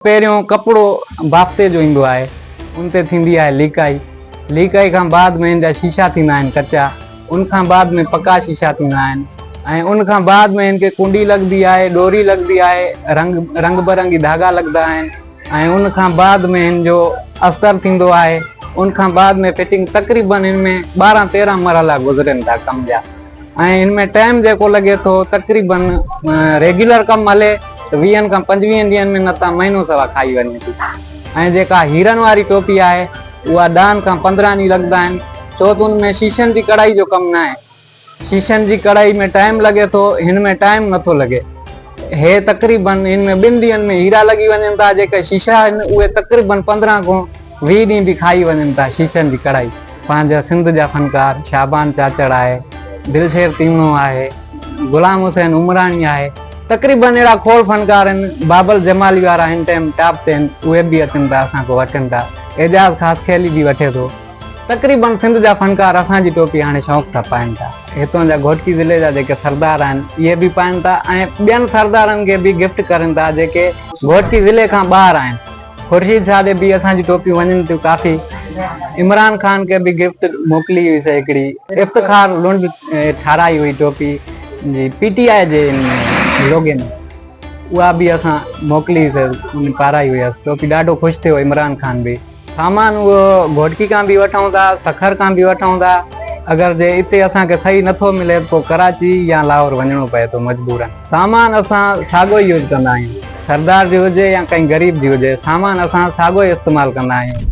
پهريون ڪپڙو بافتي جو ايندو آهي، ان تي ٿيندي آهي ليڪائي. ليڪائي کان بعد ۾ هن جا شيشا ٿيندا آهن ڪچا، ان کان بعد ۾ پڪا شيشا ٿيندا آهن ۽ ان کان بعد ۾ هن کي ڪنڊي لڳندي آهي، ڏوري لڳندي آهي، رنگ رنگ برنگي ڌاڳا لڳندا آهن ۽ ان کان بعد ۾ هن جو استر ٿيندو آهي، ان کان بعد ۾ فٽنگ تقريبن هن ۾ 12 13 مرحلا گذرين ٿا ڪم جا. ۽ هن ۾ ٽائيم جيڪو لڳي ٿو تقريبن ريگيولر ڪم هلي ته ويهن کان پنجويهن ڏينهن ۾ نه ته مهينو سوا کائي وڃي ٿي ۽ جيڪا هيرن واري ٽوپي آهي اها ڏهن کان 15 ڏينهن لڳندا آهن ڇو ته ان ۾ شيشن جي ڪڙهائي جو ڪم ناهي شيشن جي ڪڙهائي ۾ ٽائيم لڳي ٿو هن ۾ ٽائيم نٿو لڳي هي تقريبن هن ۾ ٻن ڏينهن ۾ هيرا لڳي وڃن ٿا جيڪي شيشا آهن اهي تقريبن 15 کان 20 ڏينهن به کائي وڃن ٿا شيشن جي ڪڙهائي. پنهنجا سنڌ جا فنڪار شعبان چاچڙ آهي، دلشير تيوڻو آهي، غلام حسين عمراڻي آهي، تقريبن اهڙا کوڙ فنڪار آهن، بابل جمالي وارا هن ٽائيم ٽاپ تي آهن، اهي به اچن ٿا اسان کان وٺن ٿا، اعجاز خاصخيلي به وٺي ٿو، تقريبن سنڌ جا فنڪار اسان جي ٽوپي هاڻي شوق سان پائن ٿا. هتان جا گهوٽڪي ضلعي جا جيڪي سردار آهن اهي به پائن ٿا ۽ ٻين سردارن کي به گفٽ ڪرين ٿا جيڪي گهوٽڪي ضلعي کان ٻاهر آهن. خورشيد شاهه ڏي به اسان جون ٽوپيون وڃن ٿيون ڪافي عمران خان کي به گفٽ موڪلي هئي سي هڪڙي افتخار لنڊ ٺاراهي هئي ٽوپي جي پي ٽي آء جي لوگي ۾ اها به اسان موڪلي سي ان پارائي هئي ٽوپي ڏاڍو خوش ٿيو عمران خان به سامان اهو گهوٽڪي کان به وٺون ٿا سکر کان به وٺون ٿا اگر جي اتي اسان کي صحيح نٿو ملي ته پوء ڪراچي يا لاهور وڃڻو پئي ٿو مجبورن سامان اسان ساڳو ئي يوز ڪندا آهيون سردار جي هجي يا ڪنهن غريب جي هجي سامان اسان ساڳو ئي استعمال ڪندا آهيون.